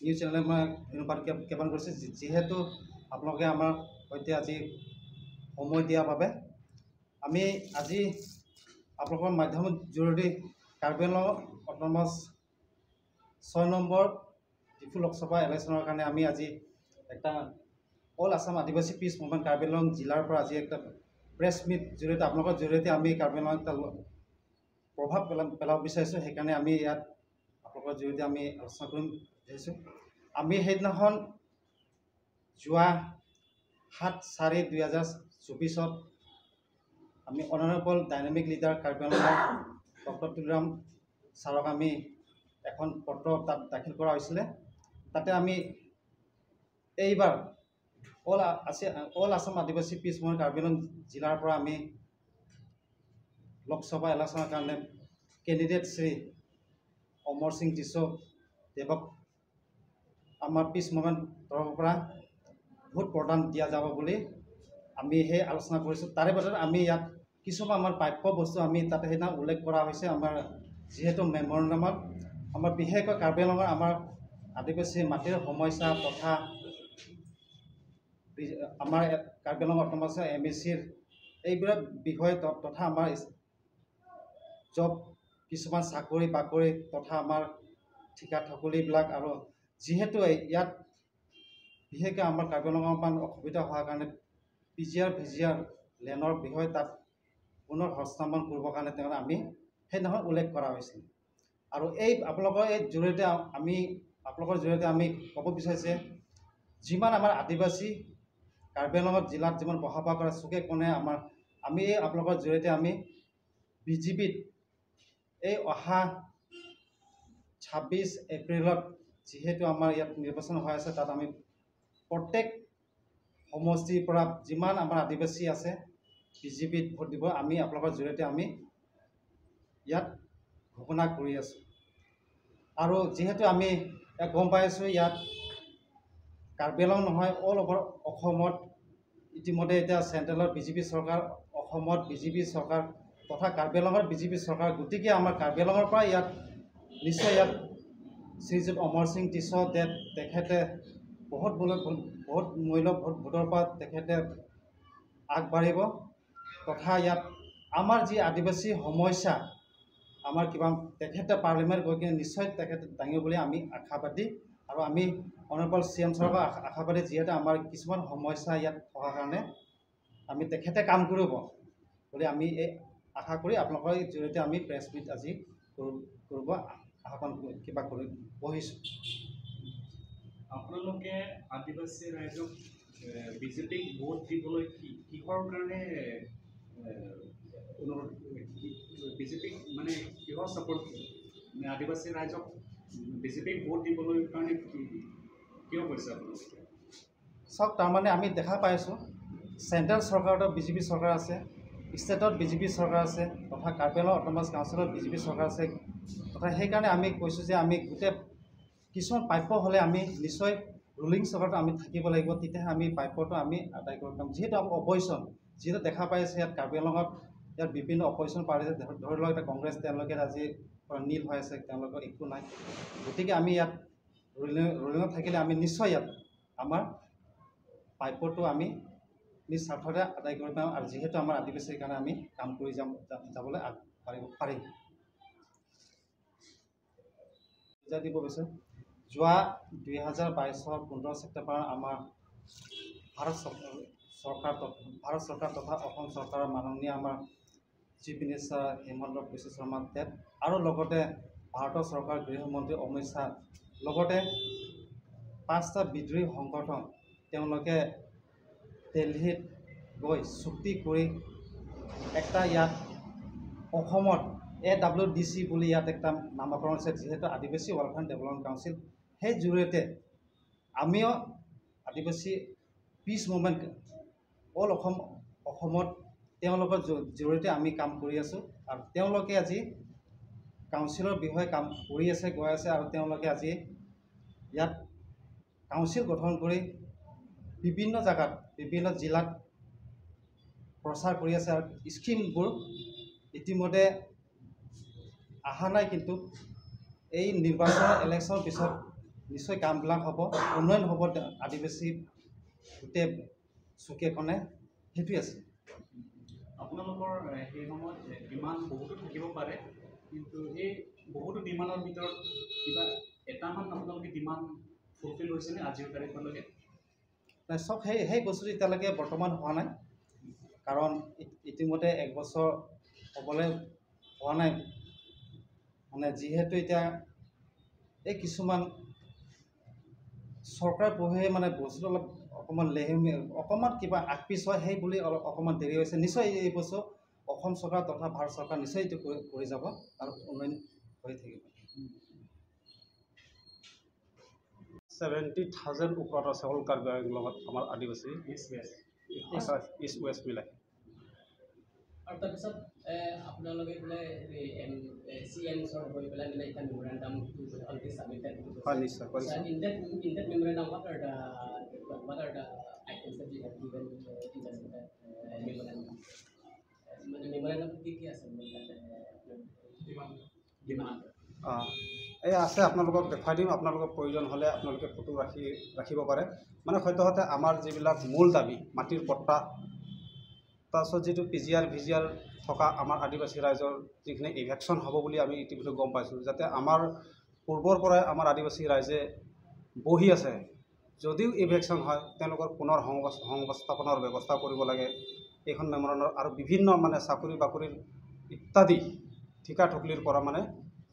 News চেনেলে মই ধন্যবাদ জ্ঞাপন কৰিছোঁ, যিহেতু আপোনালোকে আমাৰ সৈতে আজি সময় দিয়াৰ বাবে। আমি আজি আপোনালোকৰ মাধ্যমৰ জৰিয়তে কাৰ্বি আংলং অট'নমাছ 6 নম্বৰ ডিফু লোকসভা ইলেকশ্যনৰ কাৰণে আমি আজি এটা অল আছাম আদিবাসী পিচ মুভমেণ্ট কাৰ্বি আংলং জিলাৰ পৰা আজি একটা প্ৰেছ মিট জৰিয়তে আপোনালোকৰ জৰিয়তে আমি কাৰ্বি আংলং এটা প্ৰভাৱ পেলাব বিচাৰিছোঁ। সেইকাৰণে আমি ইয়াত আপোনালোকৰ জৰিয়তে আমি আলোচনা কৰিম বিচাৰিছোঁ। আমি সেইদিনাখন যোৱা 7/4/2024ত আমি honourable dynamic leader Karbi আংলঙৰ ডক্টৰ তুলিৰাম ছাৰক আমি এখন পত্ৰ তাত দাখিল কৰা হৈছিলে। তাতে আমি এইবাৰ অল আছাম আদিবাসী পিচ মুভমেণ্ট কাৰ্বি আংলং জিলাৰ পৰা আমি লোকসভা ইলেকশ্যনৰ কাৰণে কেণ্ডিডেট শ্ৰী অমৰ সিং টিছ' দেৱক আমাৰ পিচ মুভমেণ্ট তৰফৰ পৰা ভোট প্ৰদান দিয়া যাব বুলি আমি সেই আলোচনা কৰিছোঁ। তাৰে পাছত আমি ইয়াত কিছুমান আমাৰ প্ৰাপ্য বস্তু আমি তাতে সেইদিনা উল্লেখ কৰা হৈছে। আমাৰ যিহেতু মেমৰেণ্ডামত আমাৰ বিশেষকৈ কাৰ্বি আংলঙৰ আমাৰ আদিবাসী মাটিৰ সমস্যা তথা আমাৰ Karbi Anglong autonomous M A চিৰ এইবিলাক বিষয় তথা আমাৰ জব কিছুমান চাকৰি বাকৰি তথা আমাৰ ঠিকা ঠকুলিবিলাক আৰু যিহেতু ইয়াত বিশেষকৈ আমাৰ কাৰ্বি আংলঙৰ অকণমান অসুবিধা হোৱাৰ কাৰণে P G R V G R লেনৰ বিষয়ে তাত পুনৰ হস্তান্তৰণ কৰিবৰ কাৰণে তেওঁ আমি সেইদিনাখন উল্লেখ কৰা হৈছিল। আৰু এই আপোনালোকৰ এই জৰিয়তে আমি আপোনালোকৰ জৰিয়তে আমি ক'ব বিচাৰিছে যিমান আমাৰ আদিবাসী কাৰ্বি আংলঙত জিলাত যিমান বসবাস কৰে চুকে কোণে আমাৰ আমি এই আপোনালোকৰ জৰিয়তে আমি বি জে পিত এই অহা 26 এপ্ৰিলত যিহেতু আমাৰ ইয়াত নিৰ্বাচন হৈ আছে, তাত আমি প্ৰত্যেক সমষ্টিৰ পৰা যিমান আমাৰ আদিবাসী আছে বি জে পিত ভোট দিব আমি আপোনালোকৰ জৰিয়তে আমি ইয়াত ঘোষণা কৰি আছোঁ। আৰু যিহেতু আমি ইয়াত গম পাই আছোঁ ইয়াত কাৰ্বি আংলং নহয় অল অভাৰ অসমত ইতিমধ্যে এতিয়া চেণ্ট্ৰেলত বি জে পি চৰকাৰ, অসমত বি জে পি চৰকাৰ তথা কাৰ্বি আংলঙৰ বি জে পি চৰকাৰ, গতিকে আমাৰ কাৰ্বি আংলঙৰ পৰা ইয়াত নিশ্চয় ইয়াত শ্ৰীযুত অমৰ সিং টিছ' দেৱ তেখেতে বহুত বহুত মূল্য ভোটৰ পৰা তেখেতে আগবাঢ়িব তথা ইয়াত আমাৰ যি আদিবাসী সমস্যা আমাৰ কিবা তেখেতে পাৰ্লিমেণ্ট গৈ কিনে নিশ্চয় তেখেতে দাঙিব বুলি আমি আশাবাদী। আৰু আমি অনাৰেবল চি এম ছাৰৰ আশাবাদী, যিহেতু আমাৰ কিছুমান সমস্যা ইয়াত থকাৰ কাৰণে আমি তেখেতে কাম কৰিব বুলি আমি এই আশা কৰি আপোনালোকৰ জৰিয়তে আমি প্ৰেছ মিট আজি কৰিব আহ্বান কিবা কৰি বহিছোঁ। আপোনালোকে আদিবাসী ৰাইজক বিজেপিক ভোট দিবলৈ কিহৰ কাৰণে অনুৰোধ, বিজেপিক মানে কিহৰ ছাপৰ্ট, মানে আদিবাসী ৰাইজক বিজেপিক ভোট দিবলৈ কাৰণে কিয় কৈছে আপোনালোকে? চাওক, তাৰমানে আমি দেখা পাইছোঁ চেণ্ট্ৰেল চৰকাৰতো বিজেপি চৰকাৰ আছে, ষ্টেটত বিজেপি চৰকাৰ আছে তথা কাৰ্বি আংলং অট'নমাছ কাউন্সিলত বিজেপি চৰকাৰ আছে তথা সেইকাৰণে আমি কৈছোঁ যে আমি গোটেই কিছুমান প্ৰাপ্য হ'লে আমি নিশ্চয় ৰুলিং চৰকাৰটো আমি থাকিব লাগিব, তেতিয়াহে আমি প্ৰাপ্যটো আমি আদায় কৰিব পাৰিম। যিহেতু অপজিশ্যন যিহেতু দেখা পাইছে ইয়াত কাৰ্বি আংলঙত ইয়াত বিভিন্ন অপজিশ্যন পাৰ্টি আছে, ধৰি লওক এতিয়া কংগ্ৰেছ তেওঁলোকে আজি নীল হৈ আছে, তেওঁলোকৰ একো নাই, গতিকে আমি ইয়াত ৰুলিঙত থাকিলে আমি নিশ্চয় ইয়াত আমাৰ প্ৰাপ্যটো আমি নিজ স্বাৰ্থতে আদায় কৰিব পাৰিম। আৰু যিহেতু আমাৰ আদিবাসীৰ কাৰণে আমি কাম কৰি যাবলৈ আগবাঢ়িব পাৰিম। বুজাই দিব বিচাৰোঁ, যোৱা 2022ৰ 15 ছেপ্টেম্বৰ আমাৰ ভাৰত চৰকাৰ তথা অসম চৰকাৰৰ মাননীয় আমাৰ চিফ মিনিষ্টাৰ হিমন্ত বিশ্ব শৰ্মা দেৱ আৰু লগতে ভাৰতৰ চৰকাৰ গৃহমন্ত্ৰী অমিত শ্বাহ লগতে 5টা বিদ্ৰোহী সংগঠন তেওঁলোকে দিল্লীত গৈ চুক্তি কৰি একটা ইয়াত অসমত এ ডাব্লিউ ডি চি বুলি ইয়াত একটা নামকৰণ হৈছে, যিহেতু আদিবাসী ৱেলফেয়াৰ ডেভেলপমেণ্ট কাউন্সিল, সেই জৰিয়তে আমিও আদিবাসী পিচ মুভমেণ্ট অল অসমত তেওঁলোকৰ জৰিয়তে আমি কাম কৰি আছোঁ। আৰু তেওঁলোকে আজি কাউন্সিলৰ বিষয়ে কাম কৰি আছে, গৈ আছে আৰু তেওঁলোকে আজি ইয়াত কাউন্সিল গঠন কৰি বিভিন্ন জেগাত বিভিন্ন জিলাত প্ৰচাৰ কৰি আছে আৰু স্কীমবোৰ ইতিমধ্যে অহা নাই, কিন্তু এই নিৰ্বাচনৰ ইলেকশ্যনৰ পিছত নিশ্চয় কামবিলাক হ'ব, উন্নয়ন হ'ব আদিবাসী গোটেই চুকেখনে, সেইটোৱে আছে। আপোনালোকৰ সেই সময়ত ডিমাণ্ড বহুতো থাকিব পাৰে, কিন্তু এই বহুতো ডিমাণ্ডৰ ভিতৰত কিবা এটামান আপোনালোকে ডিমাণ্ড ফুলফিল হৈছেনে আজিৰ তাৰিখলৈকে? নাই, চব সেই বস্তুটো এতিয়ালৈকে বৰ্তমান হোৱা নাই, কাৰণ ইতিমধ্যে এক বছৰ হ'বলৈ হোৱা নাই। মানে যিহেতু এতিয়া এই কিছুমান চৰকাৰ পঢ়ে মানে বস্তুটো অলপ অকণমান লেহেমীয়া, অকণমান কিবা আগ পিছ হয়, সেই বুলি অলপ অকণমান দেৰি হৈছে। নিশ্চয় এই বছৰ অসম চৰকাৰ তথা ভাৰত চৰকাৰ নিশ্চয় এইটো কৰি যাব আৰু উন্নয়ন হৈ থাকিব। 70,000 ওপৰত আছে অল কাৰ্বি আংলঙত আমাৰ আদিবাসী ইষ্ট ৱেষ্ট মিলাই। আৰু তাৰপিছত আপোনালোকে বোলে চি এম ওচৰত গৈ পেলাই মানে এটা মেমৰেণ্ডাম অলৰেডি ছাবমিটেড? হয়, নিশ্চয় কৰিছোঁ। In that memorandum, what are the items that you have given in that memorandum? মানে মেমৰেণ্ডাম কি কি আছে ডিমাণ্ড? এই আছে, আপোনালোকক দেখুৱাই দিম। আপোনালোকক প্ৰয়োজন হ'লে আপোনালোকে ফটো ৰাখিব পাৰে। মানে সদ্যহতে আমাৰ যিবিলাক মূল দাবী, মাটিৰ পট্টা, তাৰপিছত যিটো P G R V G R থকা আমাৰ আদিবাসী ৰাইজৰ যিখিনি ইভেকশ্যন হ'ব বুলি আমি ইতিমধ্যে গম পাইছোঁ, যাতে আমাৰ পূৰ্বৰ পৰাই আমাৰ আদিবাসী ৰাইজে বহি আছে, যদিও ইভেকশ্যন হয় তেওঁলোকৰ পুনৰ সংস্থাপনৰ ব্যৱস্থা কৰিব লাগে এইখন মেমৰেণ্ডামৰ। আৰু বিভিন্ন মানে চাকৰি বাকৰিৰ ইত্যাদি ঠিকা ঠুকলিৰ পৰা মানে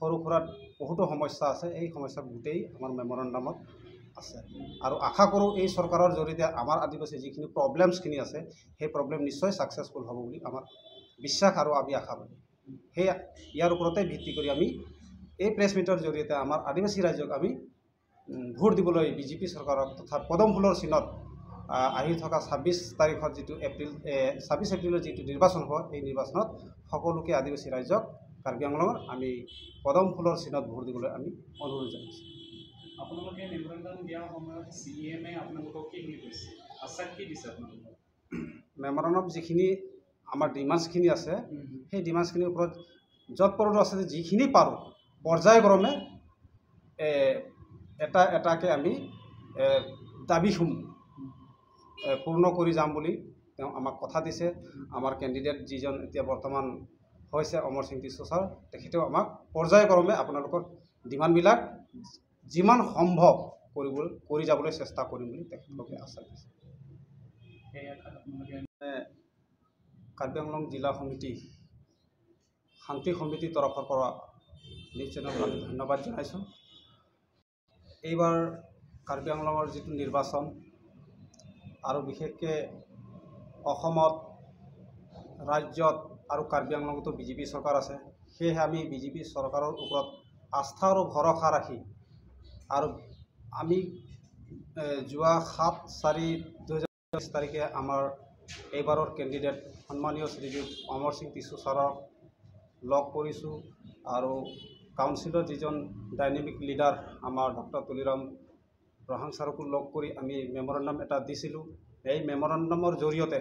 সৰু সুৰা বহুতো সমস্যা আছে, এই সমস্যা গোটেই আমাৰ মেমৰেণ্ডামত আছে। আৰু আশা কৰোঁ এই চৰকাৰৰ জৰিয়তে আমাৰ আদিবাসী যিখিনি প্ৰব্লেমছখিনি আছে, সেই প্ৰব্লেম নিশ্চয় ছাকচেছফুল হ'ব বুলি আমাৰ বিশ্বাস আৰু আমি আশাবাদী। সেই ইয়াৰ ওপৰতে ভিত্তি কৰি আমি এই প্ৰেছ মিটৰ জৰিয়তে আমাৰ আদিবাসী ৰাইজক আমি ভোট দিবলৈ বিজেপি চৰকাৰক তথা পদুম ফুলৰ চিনত আহি থকা 26 তাৰিখত যিটো এপ্ৰিল, 26 এপ্ৰিলত যিটো নিৰ্বাচন হ'ব, এই নিৰ্বাচনত সকলোকে আদিবাসী ৰাইজক কাৰ্বি আংলঙৰ আমি পদুম ফুলৰ চিনত ভোট দিবলৈ আমি অনুৰোধ জনাইছোঁ। আপোনালোকে মেমৰেণ্ডাম দিয়াৰ সময়ত চি এমে আপোনালোকক কি বুলি কৈছে, আশ্বাস কি দিছে আপোনালোকক? মেমৰেণ্ডাম যিখিনি আমাৰ ডিমাণ্ডছখিনি আছে, সেই ডিমাণ্ডছখিনিৰ ওপৰত য'ত পৰোঁ আছে, যিখিনি পাৰোঁ পৰ্যায়ক্ৰমে এটা এটাকৈ আমি দাবীসমূহ পূৰ্ণ কৰি যাম বুলি তেওঁ আমাক কথা দিছে। আমাৰ কেণ্ডিডেট যিজন এতিয়া বৰ্তমান হৈছে অমৰ সিং টিছো ছাৰ, তেখেতেও আমাক পৰ্যায়ক্ৰমে আপোনালোকৰ ডিমাণ্ডবিলাক যিমান সম্ভৱ কৰি যাবলৈ চেষ্টা কৰিম বুলি তেখেতলোকে আশ্বাস দিছে। কাৰ্বি আংলং জিলা সমিতি শান্তি সমিতিৰ তৰফৰ পৰা নিউজ চেনেলক আমি ধন্যবাদ জনাইছোঁ। এইবাৰ কাৰ্বি আংলঙৰ যিটো নিৰ্বাচন আৰু বিশেষকৈ অসমত, ৰাজ্যত আৰু কাৰ্বি আংলঙতো বিজেপি চৰকাৰ আছে, সেয়েহে আমি বিজেপি চৰকাৰৰ ওপৰত আস্থা আৰু ভৰসা ৰাখি আৰু আমি যোৱা 7/4/2020 তাৰিখে আমাৰ এইবাৰৰ কেণ্ডিডেট সন্মানীয় শ্ৰীযুত অমৰ সিং টিছো ছাৰক লগ কৰিছোঁ আৰু কাউন্সিলৰ যিজন ডাইনেমিক লিডাৰ আমাৰ ডক্টৰ তুলিৰাম ৰহাং ছাৰকো লগ কৰি আমি মেমৰেণ্ডাম এটা দিছিলোঁ। এই মেমৰেণ্ডামৰ জৰিয়তে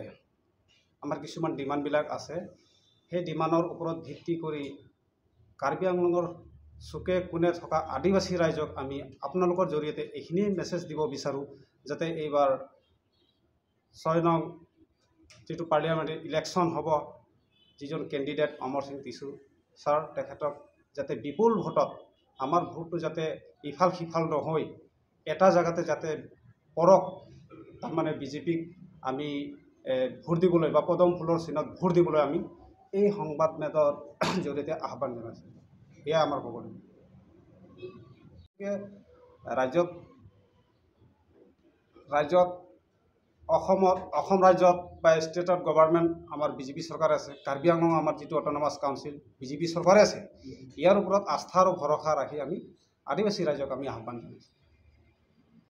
আমাৰ কিছুমান ডিমাণ্ডবিলাক আছে, সেই ডিমাণ্ডৰ ওপৰত ভিত্তি কৰি কাৰ্বি আংলঙৰ চুকে কোণে থকা আদিবাসী ৰাইজক আমি আপোনালোকৰ জৰিয়তে এইখিনি মেছেজ দিব বিচাৰোঁ, যাতে এইবাৰ 6 নং যিটো পাৰ্লিয়ামেণ্টাৰী ইলেকশ্যন হ'ব, যিজন কেণ্ডিডেট অমৰ সিং টিছো ছাৰ, তেখেতক যাতে বিপুল ভোটত আমাৰ ভোটটো যাতে ইফাল সিফাল নহৈ এটা জেগাতে যাতে পৰক, তাৰমানে বিজেপিক আমি ভোট দিবলৈ বা পদুম ফুলৰ চিনত ভোট দিবলৈ আমি এই সংবাদ মেলৰ জৰিয়তে আহ্বান জনাইছোঁ। এয়া আমাৰ ক'বলগীয়া। ৰাজ্যত অসমত, অসম ৰাজ্যত বা ষ্টেটত গভৰ্ণমেণ্ট আমাৰ বিজেপি চৰকাৰ আছে, কাৰ্বি আংলং আমাৰ যিটো অট'নমাছ কাউন্সিল বিজেপি চৰকাৰে আছে। ইয়াৰ ওপৰত আস্থা আৰু ভৰসা ৰাখি আমি আদিবাসী ৰাইজক আমি আহ্বান জনাইছোঁ।